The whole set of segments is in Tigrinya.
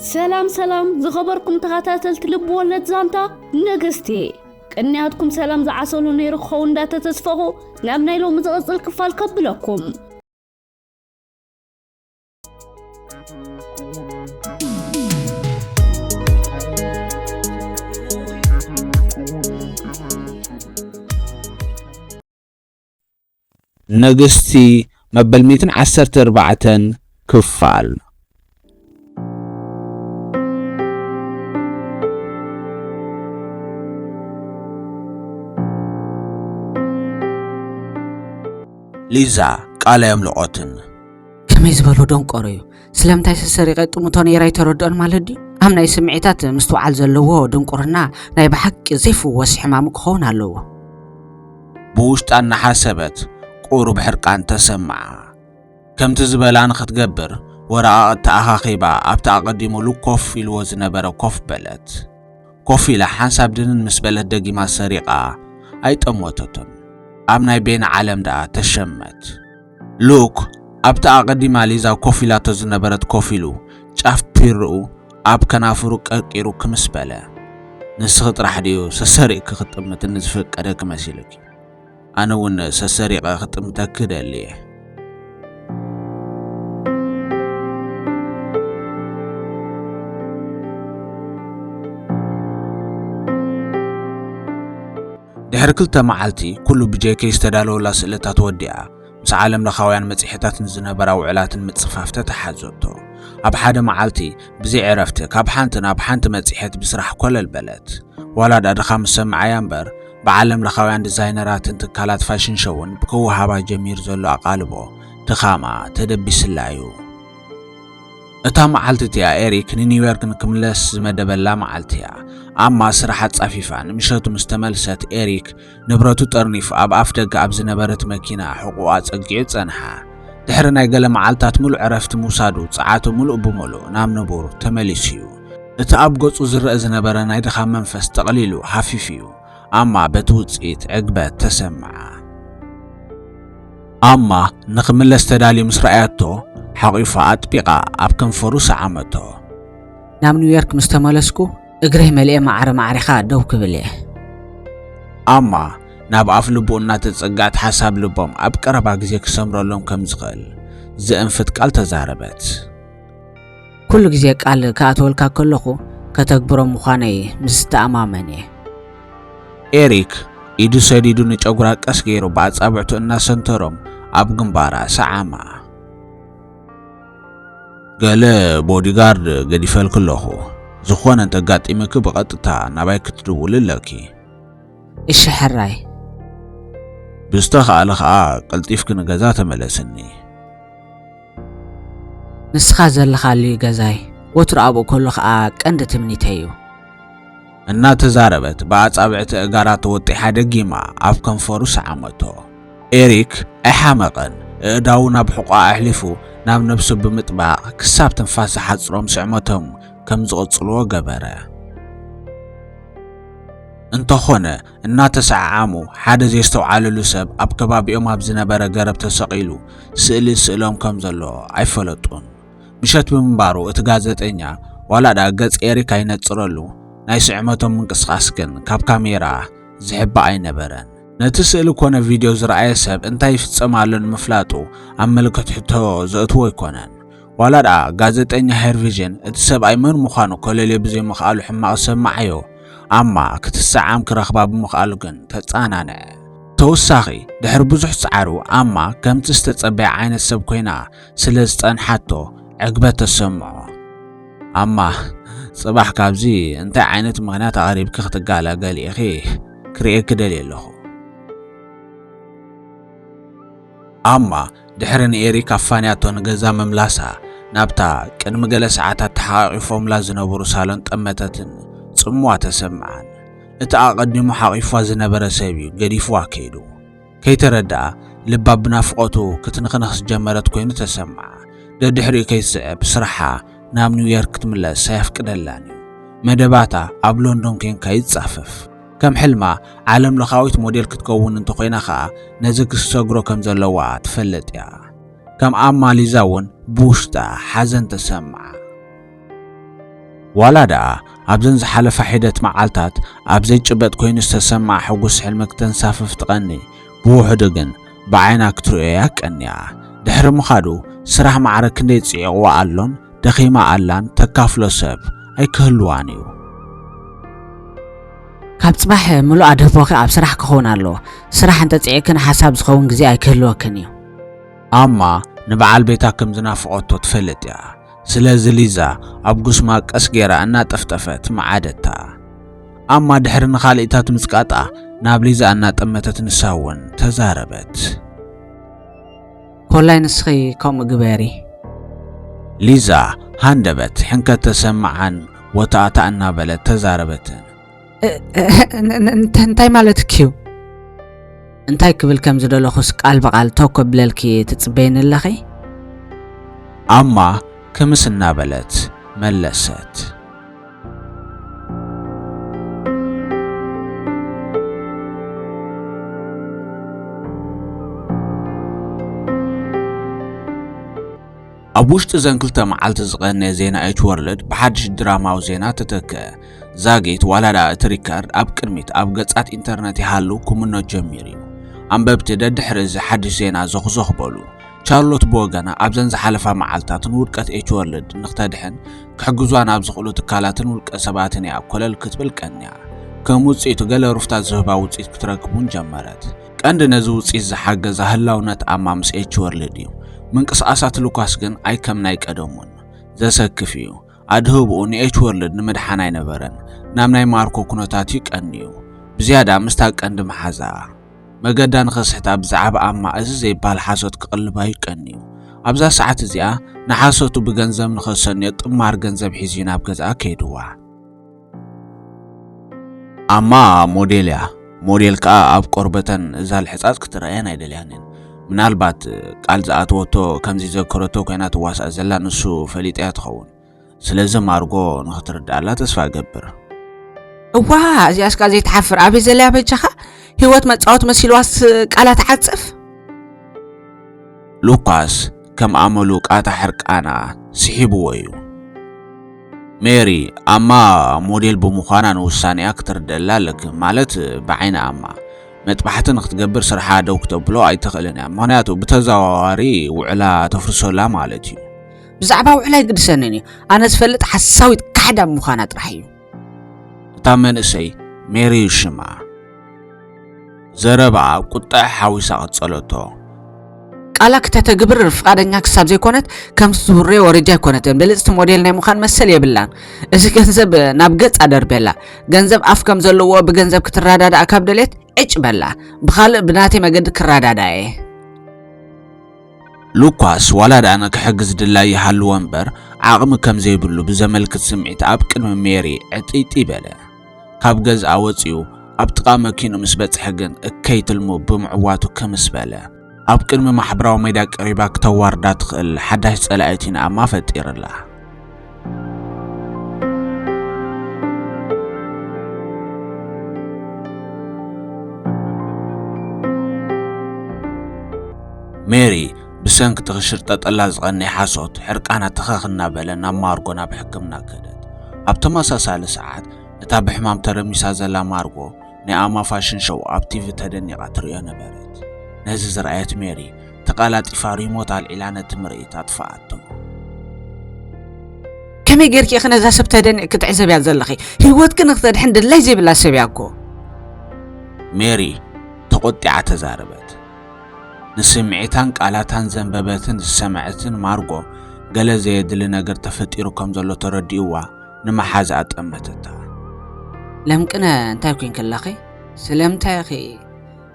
ሰላም ሰላም ዝኸበርኩም ተኸታተልቲ ልብ ወለድ ዛንታ ንግስቲ፣ ቅንያትኩም ሰላም ዝዓሰሉ ነይሩ ክኸውን እንዳተተስፈኹ ናብ ናይ ሎሚ ዝቕጽል ክፋል ከብለኩም። ንግስቲ መበል ሚእትን ዓሰርተ ኣርባዕተን ክፋል። ሊዛ ቃል ኣየምልቖትን። ከመይ ዝበሎ ደንቆሮ እዩ! ስለምንታይ ሰሰሪቐ ጥምቶ ነይራ ኣይተረድኦን ማለት ድዩ? ኣብ ናይ ስምዒታት ምስትውዓል ዘለዎ ድንቁርና ናይ ብሓቂ ዘይፍወስ ሕማም ክኸውን ኣለዎ። ብውሽጣ እናሓሰበት ቁሩብ ሕርቃን ተሰምዓ። ከምቲ ዝበላ ንኽትገብር ወረቓቕቲ ተኣኻኺባ ኣብቲ ኣቐዲሙሉ ኮፍ ኢልዎ ዝነበረ ኮፍ በለት። ኮፍ ኢላ ሓንሳብ ድንን ምስ በለት ደጊማ ሰሪቓ ኣይጠመተቶን። ኣብ ናይ ቤና ዓለም ደኣ ተሸመት። ሉክ ኣብቲ ኣቐዲማ ሊዛ ኮፍ ኢላቶ ዝነበረት ኮፍ ኢሉ ጫፍ ፒርኡ ኣብ ከናፍሩ ቀርቂሩ ክምስ በለ። ንስኺ ጥራሕ ድዩ ሰሰሪቕኪ ክጥምትኒ ዝፈቀደኪ መሲሉኪ? ኣነ እውን ሰሰሪቐ ክጥምተኪ ደሊ እየ። ድሕሪ ክልተ መዓልቲ ኩሉ ብጄኬ ዝተዳለወላ ስእልታት ወዲኣ ምስ ዓለም ለኻውያን መጽሔታት ንዝነበራ ውዕላትን ምጽፋፍ ተተሓዘቶ። ኣብ ሓደ መዓልቲ ብዘይ ዕረፍቲ ካብ ሓንቲ ናብ ሓንቲ መጽሔት ብስራሕ ኮለል በለት። ዋላ ድኣ ድኻም ዝሰምዓያ እምበር ብዓለም ለኻውያን ዲዛይነራትን ትካላት ፋሽን ሾውን ብክውሃባ ጀሚሩ ዘሎ ኣቓልቦ ድኻማ ተደቢስላ እዩ። እታ መዓልቲ እቲኣ ኤሪክ ንኒውዮርክ ንክምለስ ዝመደበላ መዓልቲ እያ። ኣማ ስራሕ ኣጻፊፋ ንምሸቱ ምስ ተመልሰት ኤሪክ ንብረቱ ጠርኒፉ ኣብ ኣፍ ደገ ኣብ ዝነበረት መኪና ሕቑኣ ጸጊዑ ጸንሓ። ድሕሪ ናይ ገለ መዓልታት ምሉእ ዕረፍቲ ምውሳዱ ጸዓቱ ምሉእ ብምሉእ ናብ ንቡር ተመሊሱ እዩ። እቲ ኣብ ገጹ ዝረአ ዝነበረ ናይ ድኻም መንፈስ ጠቕሊሉ ሃፊፉ እዩ። ኣማ በቲ ውጽኢት ዕግበት ተሰምዓ። ኣማ ንኽምለስ ተዳልዩ ምስ ረኣያቶ ሓቒፋ ኣጥቢቓ ኣብ ከንፈሩ ሰዓመቶ። ናብ ኒውዮርክ ምስ ተመለስኩ እግረይ መሊኤ ማዕረ ማዕሪኻ ደው ክብል እየ። ኣማ ናብ ኣፍ ልቡ እናተጸጋዕት ሓሳብ ልቦም ኣብ ቀረባ ግዜ ክሰምረሎም ከም ዝኽእል ዘእንፍት ቃል ተዛረበት። ኩሉ ግዜ ቃል ክኣትወልካ ከለኹ ከተግብሮ ምዃነይ ምስ ዝተኣማመን እየ። ኤሪክ ኢዱ ሰዲዱ ንጨጉራ ቀስ ገይሩ ብኣጻብዕቱ እናሰንተሮም ኣብ ግንባራ ሰዓማ። ገለ ቦዲጋርድ ገዲፈልኪ ኣለኹ። ዝኾነ እንተጋጢምኪ ብቐጥታ ናባይ ክትድውሊ ኣለኪ። እሺ ሕራይ። ብዝተኻእለ ኸኣ ቀልጢፍኪ ንገዛ ተመለስኒ። ንስኻ ዘለኻሉ እዩ ገዛይ። ወትሩ ኣብኡ ከሎ ኸኣ ቀንዲ ትምኒተይ እዩ። እናተዛረበት ብኣጻብዕቲ ኣእጋራ ተወጢሓ ደጊማ ኣብ ከንፈሩ ሰዓመቶ። ኤሪክ ኣይሓመቐን። ኣእዳዉ ናብ ሕቖኣ ኣሕሊፉ ናብ ነብሱ ብምጥባቕ ክሳብ ትንፋስ ዝሓጽሮም ስዕመቶም ከም ዝቕጽልዎ ገበረ። እንተኾነ እናተሰዓዓሙ ሓደ ዘየስተውዓለሉ ሰብ ኣብ ከባቢኦም ኣብ ዝነበረ ገረብ ተሰቒሉ ስእሊ ስእሎም ከም ዘሎ ኣይፈለጡን። ምሸት ብምንባሩ እቲ ጋዜጠኛ ዋላ ደኣ ገጽ ኤሪክ ኣይነጽረሉ፣ ናይ ስዕመቶም ምንቅስቓስ ግን ካብ ካሜራ ዝሕባእ ኣይነበረን። ነቲ ስእሊ ኮነ ቪድዮ ዝረኣየ ሰብ እንታይ ይፍጸም ኣሎ ንምፍላጡ ኣብ ምልክት ሕቶ ዘእትዎ ኣይኮነን። ዋላ ደኣ ጋዜጠኛ ሄርቪዥን እቲ ሰብኣይ መን ምዃኑ ከለልዮ ብዘይምኽኣሉ ሕማቕ ዝሰምዓዮ ኣማ ክትሰዓም ክረኽባ ብምኽኣሉ ግን ተጸናንዐ። ተወሳኺ ድሕሪ ብዙሕ ጻዕሩ ኣማ ከምቲ ዝተጸበየ ዓይነት ሰብ ኮይና ስለ ዝጸንሓቶ ዕግበት ተሰምዖ። ኣማ ጽባሕ ካብዚ እንታይ ዓይነት ምኽንያት ኣቕሪብኪ ክትገላገሊ ኢኺ ክርእየኪ ደልየ ኣለኹ። ኣማ ድሕሪ ንኤሪክ ኣፋንያቶ ንገዛ ምምላሳ ናብታ ቅድሚ ገለ ሰዓታት ተሓቓቒፎምላ ዝነበሩ ሳሎን ጠመተትን ጽምዋ ተሰምዓን። እቲ ኣቐዲሙ ሓቒፍዋ ዝነበረ ሰብ እዩ ገዲፍዋ ከይዱ። ከይተረድኣ ልባ ብናፍቖቱ ክትንኽንኽ ዝጀመረት ኮይኑ ተሰምዓ። ደድሕሪኡ ከይትስዕብ ስርሓ ናብ ኒውዮርክ ክትምለስ ኣየፍቅደላን እዩ። መደባታ ኣብ ሎንዶን ኬንካ ይጻፈፍ። ከም ሕልማ ዓለም ለኻዊት ሞዴል ክትከውን እንተኾይና ኸኣ ነዚ ክትሰግሮ ከም ዘለዋ ትፈልጥ እያ። ከም ኣማ ሊዛ እውን ብውሽጣ ሓዘን ተሰምዓ። ዋላ ደኣ ኣብዘን ዝሓለፋ ሒደት መዓልታት ኣብ ዘይጭበጥ ኮይኑ ዝተሰምዓ ሕጉስ ሕልሚ ክተንሳፍፍ ትቐኒ፣ ብውሕዱ ግን ብዓይና ክትርእዮ'ያ ቀንያ። ድሕሪ ምኻዱ ስራሕ ማዕረ ክንደይ ጽዒቕዋ ኣሎን ደኺማ ኣላን ተካፍሎ ሰብ ኣይክህልዋን እዩ። ካብ ጽባሕ ምሉእ ኣደቦኺ ኣብ ስራሕ ክኸውን ኣለዎ። ስራሕ እንተጽዒቕክን ሓሳብ ዝኸውን ግዜ ኣይክህልወክን እዩ። ኣማ ንበዓል ቤታ ከም ዝናፍቐቶ ትፈልጥ እያ። ስለዚ ሊዛ ኣብ ጉስማ ቀስ ጌራ እናጠፍጠፈት መዓደታ። ኣማ ድሕሪ ንኻልኢታት ምጽቃጣ ናብ ሊዛ እናጠመተት ንሳ እውን ተዛረበት። ኮላይ ንስኺ ከምኡ ግበሪ። ሊዛ ሃንደበት ሕንከት ተሰምዓን ወታኣታ እናበለት ተዛረበትን። እ-፣ እ-፣ ን-፣ ን-፣ እንተ-፣ እንታይ ማለትኪ እዩ? እንታይ ክብል ከም ዝደለኹስ ቃል ብቓል ቶኮ ብለልኪ ትጽበይኒ ኣለኺ? ኣማ ክምስ እናበለት መለሰት። ኣብ ውሽጢ ዘን ክልተ መዓልቲ ዝቐነየ ዜና ኤች ወርልድ ብሓድሽ ድራማዊ ዜና ተተክአ። ዛጊት ዋላ ደኣ እቲ ሪካርድ ኣብ ቅድሚት ኣብ ገጻት ኢንተርነት ይሃሉ ክምኖ ጀሚሩ እዩ። ኣንበብቲ ደድሕሪ እዚ ሓድሽ ዜና ዘኹዘኹ በሉ። ቻርሎት ብወገና ኣብዘን ዝሓለፋ መዓልታትን ውድቀት ኤች ወርልድ ንክተድሕን ክሕግዟ ናብ ዝኽእሉ ትካላትን ውልቀ ሰባትን እያ ኮለል ክትብል ቀንያ። ከም ውጽኢቱ ገለ ሩፍታ ዝህባ ውጽኢት ክትረክብ እውን ጀመረት። ቀንዲ ነዚ ውጽኢት ዝሓገዛ ህላውነት ኣማ ምስ ኤች ወርልድ እዩ። ምንቅስቓሳት ሉካስ ግን ኣይከም ናይ ቀደሙን። ዘሰክፍ እዩ። ኣድህብኡ ንኤች ወርልድ ንምድሓን ኣይነበረን። ናብ ናይ ማርኮ ኩነታት እዩ ቀንዩ። ብዝያዳ ምስታ ቀንዲ መሓዛኣ። መገዳ ንኸስሕታ ብዛዕባ ኣማ እዚ ዘይበሃል ሓሶት ክቕልባ እዩ ቀንዩ። ኣብዛ ሰዓት እዚኣ ንሓሶቱ ብገንዘብ ንኸሰንዮ ጥማር ገንዘብ ሒዙ ናብ ገዝኣ ከይድዋ። ኣማ ሞዴል እያ። ሞዴል ከኣ ኣብ ቆርበተን እዛ ልሕጻጽ ክትረኣየን ኣይደልያንን። ምናልባት ቃል ዝኣተወቶ ከምዚ ዘከረቶ ኮይና ትዋሳእ ዘላ ንሱ ፈሊጠያ ትኸውን። ስለዚ ማርጎ ንኽትርድኣላ ተስፋ እገብር። እዋ፣ እዚኣስ ከኣ ዘይትሓፍር ኣበይ ዘለያ በጃኻ? ህይወት መጻወት መሲልዋስ ቃላ ትዓጽፍ? ሉካስ ከም ኣመሉ ቃታ ሕርቃና ስሒብዎ እዩ። ሜሪ ኣማ ሞዴል ብምዃና ንውሳኔኣ ክትርደላ ኣለክ፣ ማለት ብዓይኒ ኣማ መጥባሕቲ ንክትገብር ስርሓ ደው ክተብሎ ኣይትኽእልን እያ፣ ምኽንያቱ ብተዘዋዋሪ ውዕላ ተፍርሶላ ማለት እዩ። ብዛዕባ ውዕላ ኣይግድሰንን እዩ፣ ኣነ ዝፈልጥ ሓሳዊት ካሕዳም ምዃና ጥራሕ እዩ። እታ መንእሰይ ሜሪ እዩ ሽማ። ዘረባኣ ቁጥዐ ሓዊሳ ቀጸለቶ። ቃላ ክተተግብር ፍቓደኛ ክሳብ ዘይኮነት፣ ከምቲ ዝውረዮ ወረጃ ኣይኮነትን። ብልጽቲ ሞዴል ናይ ምዃን መሰል የብላን። እዚ ገንዘብ ናብ ገጻ ደርብየላ። ገንዘብ ኣፍ ከም ዘለዎ ብገንዘብ ክትረዳዳኣ ካብ ደልየት፣ ዕጭ በላ። ብኻልእ ብናተይ መገዲ ክረዳዳኣ እየ። ሉካስ ዋላ ደኣ ንክሕግዝ ድላይ ይሃልዎ እምበር፣ ዓቕሚ ከም ዘይብሉ ብዘመልክት ስምዒት ኣብ ቅድሚ ሜሪ ዕጥይጥይ በለ። ካብ ገዝኣ ወጺኡ ኣብ ጥቓ መኪኑ ምስ በጽሐ ግን እከይ ትልሙ ብምዕዋቱ ክምስ በለ። ኣብ ቅድሚ ማሕበራዊ ሜድያ ቀሪባ ክተዋርዳ ትኽእል ሓዳሽ ጸላኢት ንኣማ ፈጢርላ። ሜሪ ብሰንኪ እቲ ክሽርጠጠላ ዝቐነየ ሓሶት ሕርቃና ተኸኽ እናበለ ናብ ማርጎ ናብ ሕክምና ከደት። ኣብ ተመሳሳሊ ሰዓት እታ ብሕማም ተረሚሳ ዘላ ማርጎ ናይ ኣማ ፋሽን ሾው ኣብ ቲቪ ተደኒቓ ትርእዮ ነበረት። ነዚ ዝረኣየት ሜሪ ተቐላጢፋ ሪሞት ኣልዒላ ነቲ ምርኢት ኣጥፍኣቶ። ከመይ ጌርኪ ኢኺ ነዛ ሰብ ተደኒቕኪ ትዕዘብያ ዘለኺ? ህይወትኪ ንኽተድሕን ድላይ ዘይብላ ሰብ እያ እኮ። ሜሪ ተቖጢዓ ተዛረበት። ንስምዒታን ቃላታን ዘንበበትን ዝሰምዐትን ማርጎ፣ ገለ ዘየድሊ ነገር ተፈጢሩ ከም ዘሎ ተረዲእዋ፣ ንመሓዛኣ ጠመተታ። ለምቅነ እንታይ ኮይንኪ ኣለኺ? ስለምንታይ ኢኺ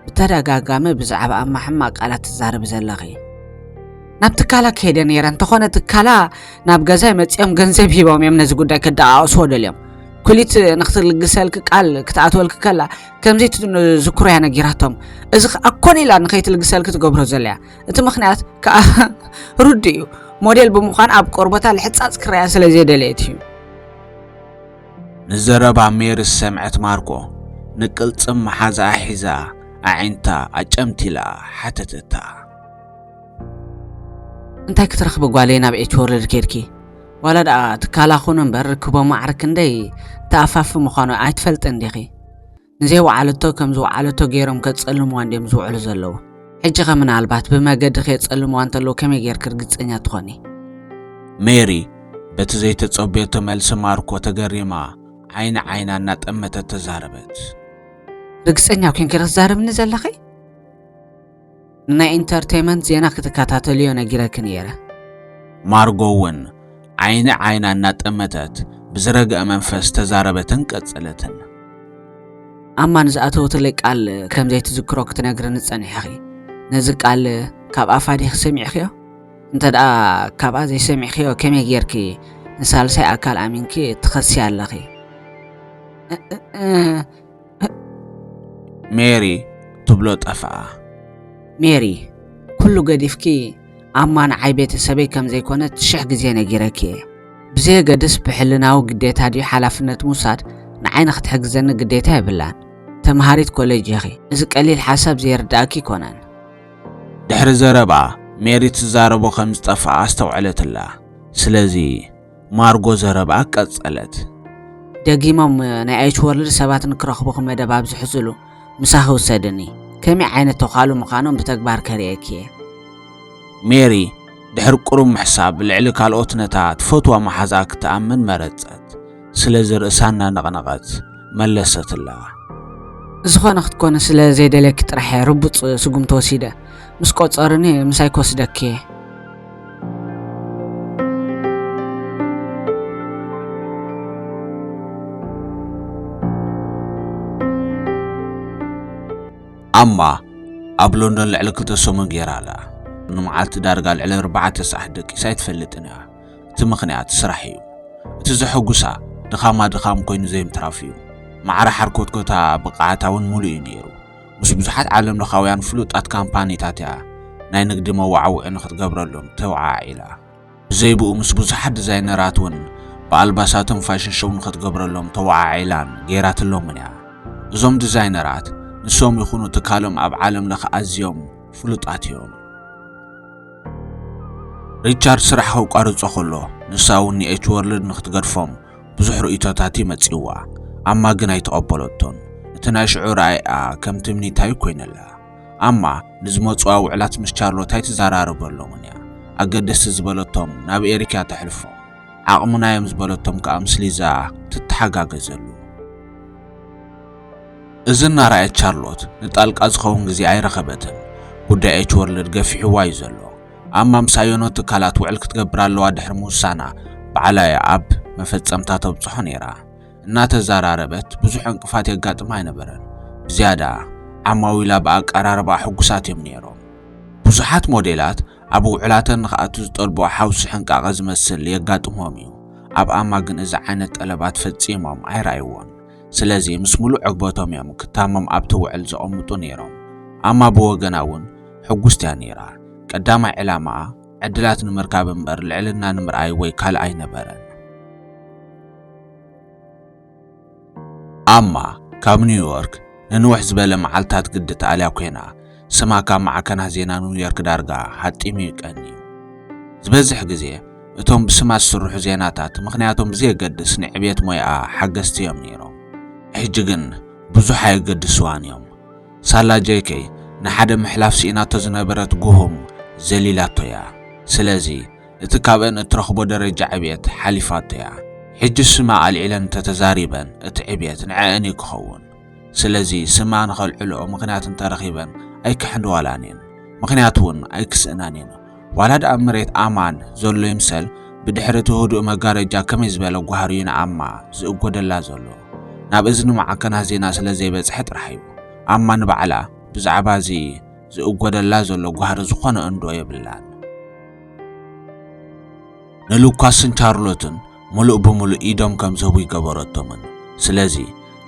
ብተደጋጋሚ ብዛዕባ ኣማ ሕማቕ ቃላት ትዛረቢ ዘለኺ? ናብ ትካላ ከይደ ነይረ፣ እንተኾነ ትካላ ናብ ገዛይ መጺኦም ገንዘብ ሂቦም እዮም ነዚ ጉዳይ ከደቓቕስዎ ደልዮም። ኩሊት ንኽትልግሰልኪ ቃል ክትኣትወልኪ ከላ፣ ከምዘይትዝክሮ እያ ነጊራቶም። እዚ ኸኣ ኮነ ኢላ ንኸይትልግሰልኪ ትገብሮ ዘላ እያ። እቲ ምኽንያት ከኣ ርዱእ እዩ። ሞዴል ብምዃን ኣብ ቆርበታ ልሕጻጽ ክረኣያ ስለ ዘይደለየት እዩ። ንዘረባ ሜሪ ዝሰምዐት ማርጎ፣ ንቅልጽም መሓዛኣ ሒዛ፣ ኣዒንታ ኣጨምቲላ ሓተተታ። እንታይ ክትረኽቢ ጓለይ ናብ ኤች ወርልድ ኬድኪ? ዋላ ደኣ ትካላ ኹን እምበር ርክቦም ማዕረ ክንደይ ተኣፋፊ ምዃኑ ኣይትፈልጥን ዲኺ? ንዘይወዓለቶ ከም ዝወዓለቶ ገይሮም ከጸልምዋ እንድዮም ዝውዕሉ ዘለዉ። ሕጂ ኸ ምናልባት ብመገዲ ከየጸልምዋ እንተለዉ ከመይ ጌርኪ ርግጸኛ ትኾኒ? ሜሪ በቲ ዘይተጸበየቶ መልሲ ማርኮ ተገሪማ ዓይኒ ዓይና እናጠመተት ተዛረበት። ርግጸኛ ኮይንኪ ዶ ትዛረብኒ ዘለኺ? ንናይ ኢንተርቴይመንት ዜና ክትከታተልዮ ነጊረኪ ነይረ። ማርጎ እውን ዓይኒ ዓይና እናጠመተት ብዝረግአ መንፈስ ተዛረበትን ቀጸለትን። ኣማ ንዝኣተወትለይ ቃል ከም ዘይትዝክሮ ክትነግርኒ ጸኒሕኺ። ነዚ ቃል ካብ ኣፋ ዲኺ ሰሚዕኽዮ? እንተ ደኣ ካብኣ ዘይሰሚዕኽዮ ከመይ ጌርኪ ንሳልሳይ ኣካል ኣሚንኪ ትኸስያ ኣለኺ? እ- እ- እ- ሜሪ ትብሎ ጠፍኣ። ሜሪ፣ ኩሉ ገዲፍኪ ኣማ ንዓይ ቤተሰበይ ከም ዘይኮነት ሽሕ ግዜ ነጊረኪ እየ። ብዘየገድስ ብሕልናዊ ግዴታ ድዩ ሓላፍነት ምውሳድ ንዓይ ንኽትሕግዘኒ ግዴታ የብላን። ተምሃሪት ኮሌጅ ኢኺ። እዚ ቀሊል ሓሳብ ዘይርድኣኪ ኣይኮነን። ድሕሪ ዘረባ ሜሪ ትዛረቦ ከም ዝጠፍኣ ኣስተውዐለትላ። ስለዚ ማርጎ ዘረባ ቀጸለት። ደጊሞም ናይ ኤች ወርልድ ሰባት ንክረኽቡኺ መደብ ኣብ ዝሕዝሉ ምሳኺ ውሰድኒ። ከመይ ዓይነት ተዃሉ ምዃኖም ብተግባር ከርእየኪ እየ። ሜሪ ድሕሪ ቁሩብ ምሕሳብ ልዕሊ ካልኦት ነታ ትፈትዋ መሓዛ ክትኣምን መረጸት። ስለዚ ርእሳ እናነቕነቐት መለሰትላ። ዝኾነ ክትኮነ ስለ ዘይደለኪ ጥራሕ እየ ርቡጽ ስጉምቲ ወሲደ። ምስ ቆጸርኒ ምሳይ ክወስደኪ እየ። ኣማ ኣብ ሎንዶን ልዕሊ ክልተ ሰሙን ገይራ ኣላ። ንመዓልቲ ዳርጋ ልዕሊ ኣርባዕተ ሰዓት ደቂሳ ኣይትፈልጥን እያ። እቲ ምኽንያት ስራሕ እዩ። እቲ ዘሐጉሳ ድኻማ ድኻም ኮይኑ ዘይምትራፍ እዩ። ማዕረ ሓርኮትኮታ ብቕዓታ እውን ሙሉእ እዩ ነይሩ። ምስ ብዙሓት ዓለምለኻውያን ፍሉጣት ካምፓኒታት እያ ናይ ንግዲ መዋዕውዒ ንክትገብረሎም ተወዓዒላ። ብዘይብኡ ምስ ብዙሓት ዲዛይነራት እውን ብኣልባሳቶም ፋሽን ሾው ንክትገብረሎም ተወዓዒላን ገይራትሎምን እያ። እዞም ዲዛይነራት ንሶም ይኹኑ ትካሎም ኣብ ዓለም ለኸ ኣዝዮም ፍሉጣት እዮም። ሪቻርድ ስራሕ ከቋርጾ ከሎ ንሳ እውን ንኤች ወርልድ ንክትገድፎም ብዙሕ ርእይቶታት ይመጽዋ። ኣማ ግን ኣይተቐበለቶን። እቲ ናይ ሽዑ ራእይኣ ከም ትምኒት ኣይኮይነላ። ኣማ ንዝመጽዋ ውዕላት ምስ ቻርሎት ኣይትዘራረበሎምን እያ። ኣገደስቲ ዝበለቶም ናብ ኤሪክ እያ ተሕልፎም። ዓቕምና እዮም ዝበለቶም ከኣ ምስ ሊዛ ትተሓጋገዘሉ። እዚ እናረኣየት ቻርሎት ንጣልቃ ዝኸውን ግዜ ኣይረኸበትን። ጉዳይ ኤች ወርልድ ገፊሕዋ እዩ ዘሎ። ኣማ ምስ ኣየኖት ትካላት ውዕል ክትገብር ኣለዋ ድሕሪ ምውሳና ባዕላ እያ ኣብ መፈጸምታ ተብጽሖ ነይራ። እናተዘራረበት ብዙሕ ዕንቅፋት የጋጥማ ኣይነበረን። ብዝያዳ ዓማዊላ ብኣቀራርባ ሕጉሳት እዮም ነይሮም። ብዙሓት ሞዴላት ኣብ ውዕላተን ንክኣቱ ዝጠልቦ ሓውሲ ሕንቃቐ ዝመስል የጋጥሞም እዩ። ኣብ ኣማ ግን እዚ ዓይነት ጠለባት ፈጺሞም ኣይረኣይዎን። ስለዚ ምስ ሙሉእ ዕግበቶም እዮም ክታሞም ኣብቲ ውዕል ዘቐምጡ ነይሮም። ኣማ ብወገና እውን ሕጉስቲ እያ ነይራ። ቀዳማይ ዕላማኣ ዕድላት ንምርካብ እምበር ልዕልና ንምርኣይ ወይ ካልእ ኣይነበረን። ኣማ ካብ ኒውዮርክ ንንውሕ ዝበለ መዓልታት ግዲ ተኣልያ ኮይና፣ ስማ ካብ ማዕከናት ዜና ኒውዮርክ ዳርጋ ሓጢሙ ይቀኒ እዩ። ዝበዝሕ ግዜ እቶም ብስማ ዝስርሑ ዜናታት ምኽንያቶም ብዘየገድስ ንዕብየት ሞያኣ ሓገዝቲ እዮም ነይሮም። ሕጂ ግን ብዙሕ ኣየገድስዋን እዮም። ሳላ ጄከይ ንሓደ ምሕላፍ ስኢናቶ ዝነበረት ጉሁም ዘሊላቶ እያ። ስለዚ እቲ ካብአን እትረኽቦ ደረጃ ዕብየት ሓሊፋቶ እያ። ሕጂ ስማ ኣልዒለን እንተተዛሪበን እቲ ዕብየት ንዐአን እዩ ክኸውን። ስለዚ ስማ ንኸልዕልኦ ምኽንያት እንተረኺበን ኣይክሕንድዋላን እየን። ምኽንያት እውን ኣይክስእናን እየን። ዋላ ደኣ መሬት ኣማን ዘሎ ይምሰል፣ ብድሕሪ እቲ ህዱእ መጋረጃ ከመይ ዝበለ ጓህሪ እዩ ንኣማ ዝእጎደላ ዘሎ። ናብ እዝኒ ማዕከናት ዜና ስለ ዘይበጽሐ ጥራሕ እዩ። ኣማ ንባዕላ ብዛዕባ እዚ ዝእጎደላ ዘሎ ጓህሪ ዝኾነ እንዶ የብላን። ንሉካስን ቻርሎትን ሙሉእ ብሙሉእ ኢዶም ከም ዝህቡ ይገበረቶምን። ስለዚ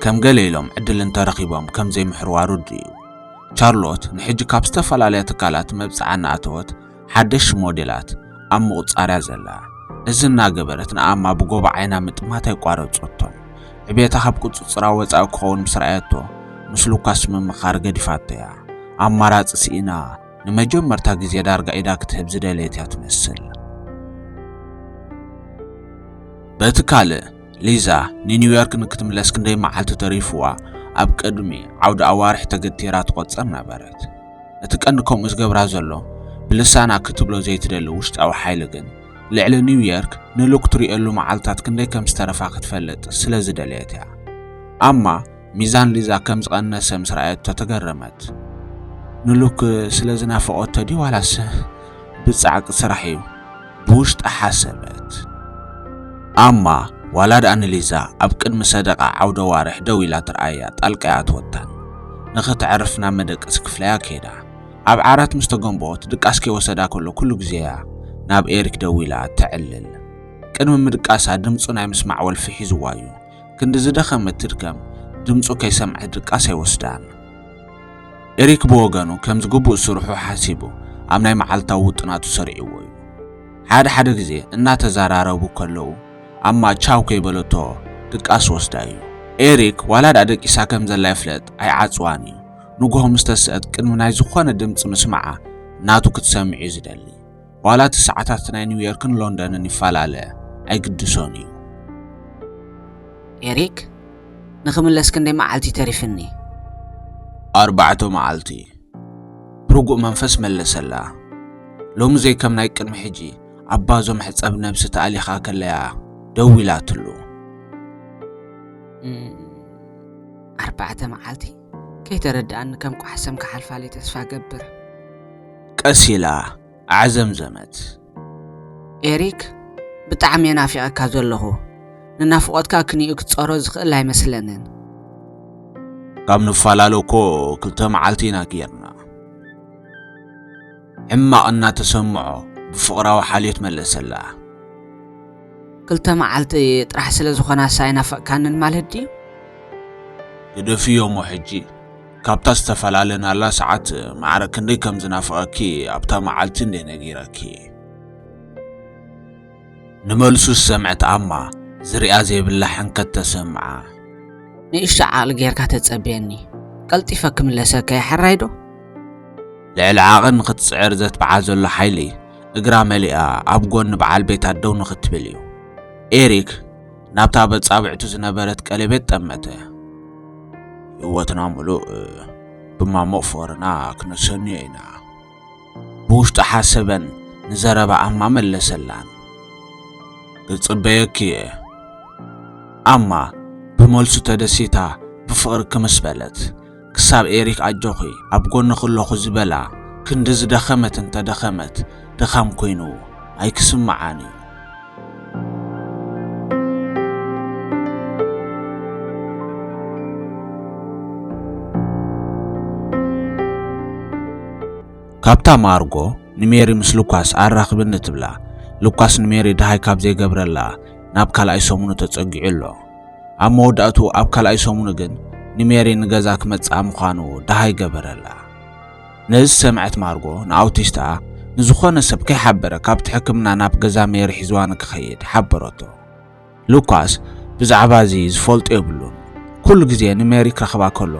ከም ገለ ኢሎም ዕድል እንተረኺቦም ከም ዘይምሕርዋ ርዱእ እዩ። ቻርሎት ንሕጂ ካብ ዝተፈላለያ ትካላት መብጽዓ እናኣተወት ሓደሽ ሞዴላት ኣብ ምቑጻርያ ዘላ። እዚ እናገበረት ንኣማ ብጎቦ ዓይና ምጥማት ኣይቋረጸቶን። ዕቤታ ካብ ቁጽጽራ ወጻኢ ክኸውን ምስ ረኣየቶ ምስ ሉካስ ምምኻር ገዲፋቶ እያ። ኣማራጺ ስኢና ንመጀመርታ ግዜ ዳርጋ ኢዳ ክትህብ ዝደለየት እያ ትመስል። እቲ ካልእ፣ ሊዛ ንኒውዮርክ ንክትምለስ ክንደይ መዓልቲ ተሪፍዋ ኣብ ቅድሚ ዓውደ ኣዋርሕ ተገቲራ ትቖጽር ነበረት። እቲ ቀንዲ ከምኡ ዝገብራ ዘሎ፣ ብልሳና ክትብሎ ዘይትደሊ ውሽጣዊ ሓይሊ ግን፣ ልዕሊ ኒውዮርክ ንሉክ ትርእየሉ መዓልታት ክንደይ ከም ዝተረፋ ክትፈልጥ ስለ ዝደለየት እያ። ኣማ፣ ሚዛን ሊዛ ከም ዝቐነሰ ምስ ረኣየቶ ተገረመት። ንሉክ ስለ ዝናፈቐቶ ድዩ ዋላስ ብጻዕቂ ስራሕ እዩ? ብውሽጣ ሓሰበት። ኣማ፣ ዋላ ደኣ ንሊዛ ኣብ ቅድሚ ሰደቓ ዓውደ ኣዋርሕ ደው ኢላ ትርኣያ ጣልቃ ኣይኣተወታን። ንኽተዕርፍ ናብ መደቀሲ ክፍላያ ከይዳ። ኣብ ዓራት ምስ ተገንበወት ድቃስ ከይወሰዳ ከሎ ኩሉ ግዜ እያ ናብ ኤሪክ ደው ኢላ ተዕልል። ቅድሚ ምድቃሳ ድምጹ ናይ ምስማዕ ወልፊ ሒዝዋ እዩ። ክንዲ ዝደኸመት ትድከም፣ ድምጹ ከይሰምዐት ድቃስ ኣይወስዳን። ኤሪክ ብወገኑ ከም ዝግቡእ ስርሑ ሓሲቡ ኣብ ናይ መዓልታዊ ውጥናቱ ሰሪዕዎ እዩ። ሓደ ሓደ ግዜ እናተዘራረቡ ከለዉ ኣማ ቻው ከይበለቶ ድቃስ ወስዳ እዩ። ኤሪክ ዋላ ደኣ ደቂሳ ከም ዘላ ይፍለጥ ኣይዓጽዋን እዩ። ንግሆ ምስ ተስአት ቅድሚ ናይ ዝኾነ ድምጺ ምስማዓ ናቱ ክትሰምዕ እዩ ዝደሊ። ዋላ እቲ ሰዓታት ናይ ኒውዮርክን ሎንደንን ይፈላለ ኣይግድሶን እዩ። ኤሪክ፣ ንኽምለስ ክንደይ መዓልቲ ተሪፍኒ? ኣርባዕተ መዓልቲ። ብርጉእ መንፈስ መለሰላ። ሎሚ ዘይከም ናይ ቅድሚ ሕጂ ኣብ ባዞ መሕጸብ ነብሲ ተኣሊኻ ከለያ ደው ኢላትሉ። እም፣ ኣርባዕተ መዓልቲ? ከይተረድኣኒ ከም ቋሕሰም ክሓልፋለይ ተስፋ ገብር። ቀስ ኢላ ኣዕዘምዘመት። ኤሪክ፣ ብጣዕሚ እየ ናፊቐካ ዘለኹ። ንናፍቖትካ ክንዩ ክጸሮ ዝኽእል ኣይመስለንን። ካብ ንፈላለ እኮ ክልተ መዓልቲ ኢና ጌርና። ሕማቕ እናተሰምዖ ብፍቕራዊ ሓልዮት መለሰላ። ክልተ መዓልቲ ጥራሕ ስለ ዝኾናስ ኣይናፈቕካንን ማለት ድዩ? ግደፍዮ እሞ ሕጂ፣ ካብታ ዝተፈላለናላ ሰዓት ማዕረ ክንደይ ከም ዝናፍቐኪ ኣብታ መዓልቲ እንደ ነጊረኪ። ንመልሱ ዝሰምዐት ኣማ ዝሪኣ ዘይብላ ሕንከት ተሰምዓ። ንእሽቶ ዓቕሊ ጌርካ ተጸብየኒ። ቀልጢፈ ክምለሰካ እየ፣ ሕራይ ዶ? ልዕሊ ዓቕን ንኽትጽዕር ዘትብዓ ዘሎ ሓይሊ እግራ መሊኣ ኣብ ጎኒ በዓል ቤታ ደው ንኽትብል እዩ። ኤሪክ ናብታ በጻብዕቱ ዝነበረት ቀለቤት ጠመተ። ህይወትና ምሉእ ብማሞቕ ፍቕርና ክነሰንዮ ኢና። ብውሽጡ ሓሰበን ንዘረባ ኣማ መለሰላን። ክጽበየኪ እየ። ኣማ ብመልሱ ተደሲታ ብፍቕሪ ክምስ በለት። ክሳብ ኤሪክ ኣጆኺ ኣብ ጎንኺ ኣለኹ ዝበላ ክንዲ ዝደኸመት እንተደኸመት ድኻም ኮይኑ ኣይክስምዓን እዩ። ካብታ ማርጎ ንሜሪ ምስ ሉካስ ኣራኽብኒ ትብላ። ሉካስ ንሜሪ ደሃይ ካብ ዘይገብረላ ናብ ካልኣይ ሰሙኑ ተጸጊዑ ኣሎ። ኣብ መወዳእቱ ኣብ ካልኣይ ሰሙኑ ግን ንሜሪ ንገዛ ክመጽኣ ምዃኑ ደሃይ ገበረላ። ነዚ ዝሰምዐት ማርጎ ንኣውቲስታ ንዝኾነ ሰብ ከይሓበረ ካብቲ ሕክምና ናብ ገዛ ሜሪ ሒዝዋ ንክኸይድ ሓበረቶ። ሉካስ ብዛዕባ እዚ ዝፈልጦ የብሉን። ኩሉ ግዜ ንሜሪ ክረኽባ ከሎ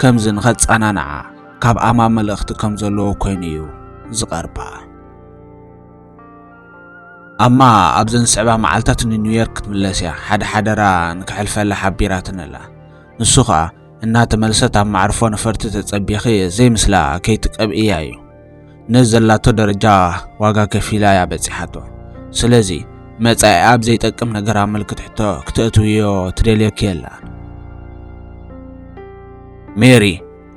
ከምዚ ንኸጸናንዓ ካብ ኣማ መልእኽቲ ከም ዘለዎ ኮይኑ እዩ ዝቐርባ። ኣማ ኣብዘን ዝስዕባ መዓልታት ንኒውዮርክ ክትምለስ እያ። ሓደ ሓደራ ንክሕልፈላ ሓቢራትኒ ኣላ። ንሱ ኸኣ እናተመልሰት ኣብ መዕርፎ ነፈርቲ ተጸቢኺ ዘይምስላ ከይትቀብእያ እዩ። ነዚ ዘላቶ ደረጃ ዋጋ ከፊላ እያ በጺሓቶ። ስለዚ መጻኢኣ ኣብ ዘይጠቅም ነገር ኣመልክት ሕቶ ክተእትውዮ ትደልየኪ የላን። ሜሪ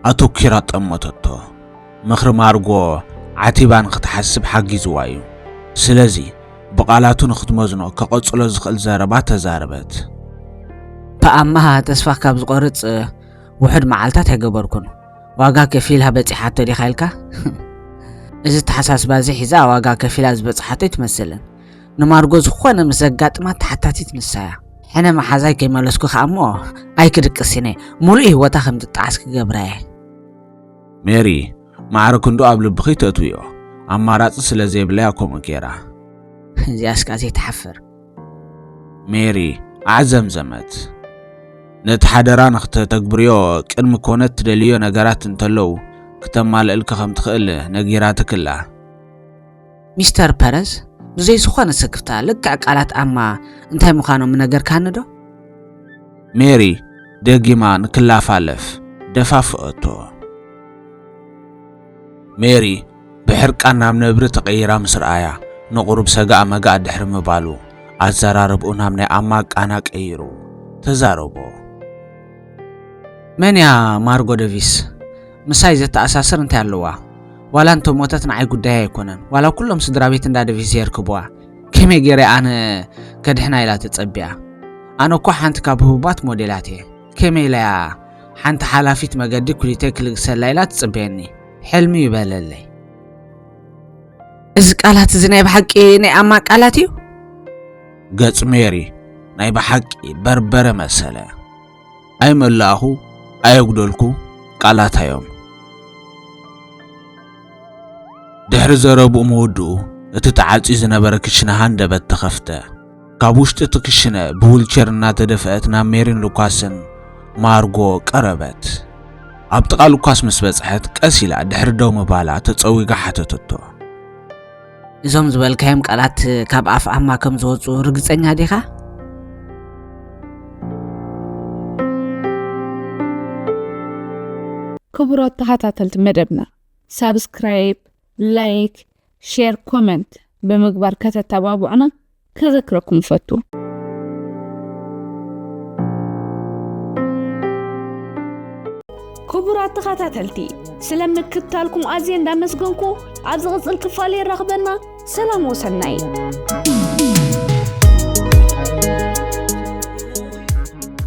ኣተኲራ ጠመተቶ። ምኽሪ ማርጎ ዓቲባ ንኽትሓስብ ሓጊዝዋ እዩ። ስለዚ ብቓላቱ ንኽትመዝኖ ከቐጽሎ ዝኽእል ዘረባ ተዛረበት። ብኣማ ተስፋ ካብ ዝቖርጽ ውሑድ መዓልታት ኣይገበርኩን። ዋጋ ከፊላ በጺሓቶ ዲኻ ኢልካ? እዚ ተሓሳስባ እዚ ሒዛ ዋጋ ከፊላ ዝበጽሓቶ ኣይትመስልን። ንማርጎ ዝኾነ ምስ ዘጋጥማ ተሓታቲት ንሳ እያ። ሕነ መሓዛይ ከይመለስኩ ከኣ እሞ ኣይክድቅስን እየ። ሙሉእ ህይወታ ከም ትጠዓስ ክገብራ እየ። ሜሪ፣ ማዕረ ክንዱ ኣብ ልብኺ ተእትውዮ። ኣማራጺ ስለ ዘይብላ እያ ከምኡ ጌራ። እዚኣስ ከኣ ዘይትሓፍር። ሜሪ ኣዕዘምዘመት። ነቲ ሓደራ ንኽተተግብርዮ ቅድሚ ኮነት ትደልዮ ነገራት እንተለዉ ክተማልእልኪ ከም ትኽእል ነጊራትክላ። ሚስተር ፐረዝ፣ ብዘይ ዝኾነ ስክፍታ ልክዕ ቃላት ኣማ እንታይ ምዃኖም ምነገርካኒ ዶ? ሜሪ ደጊማ ንክላፋለፍ ደፋፍአቶ። ሜሪ ብሕርቃን ናብ ነብሪ ተቐይራ ምስ ረኣያ፣ ንቑሩብ ሰጋእ መጋእ ድሕሪ ምባሉ፣ ኣዘራርብኡ ናብ ናይ ኣማ ቃና ቀይሩ ተዛረቦ። መን እያ ማርጎ ደቪስ? ምሳይ ዘተኣሳስር እንታይ ኣለዋ? ዋላ እንተሞተት ንዓይ ጉዳይ ኣይኮነን። ዋላ ኩሎም ስድራ ቤት እንዳ ደቪስ የርክብዋ። ከመይ ገይረ ኣነ ከድሕና ኢላ ተጸቢያ? ኣነ እኮ ሓንቲ ካብ ህቡባት ሞዴላት እየ። ከመይ ኢላ እያ ሓንቲ ሓላፊት መገዲ ኩሊተይ ክልግሰላ ኢላ ትጽበየኒ? ሕልሚ ይበለለይ። እዚ ቃላት እዚ ናይ ብሓቂ ናይ ኣማ ቃላት እዩ? ገጽ ሜሪ ናይ ብሓቂ በርበረ መሰለ። ኣይመላእኹ፣ ኣየጉደልኩ፣ ቃላት እዮም። ድሕሪ ዘረብኡ ምውድኡ፣ እቲ ተዓጽዩ ዝነበረ ክሽነ ሃንደበት ተኸፍተ። ካብ ውሽጢ እቲ ክሽነ ብዊልቸር እናተደፍአት ናብ ሜሪን ሉካስን ማርጎ ቀረበት። ኣብ ጥቓ ሉካስ ምስ በጽሐት፣ ቀስ ኢላ ድሕሪ ደው ምባላ ተጸዊጋ ሓተተቶ። እዞም ዝበልካዮም ቃላት ካብ ኣፍ ኣማ ከም ዝወጹ ርግጸኛ ዲኻ? ክቡራት ተኸታተልቲ መደብና፣ ሳብስክራይብ፣ ላይክ፣ ሼር፣ ኮመንት ብምግባር ከተተባብዑና ከዘክረኩም እፈቱ። ክቡራት ተኸታተልቲ፣ ስለ ምክትታልኩም ኣዝየ እንዳመስገንኩ፣ ኣብ ዝቕጽል ክፋል የራኽበና። ሰላም ወሰናይ።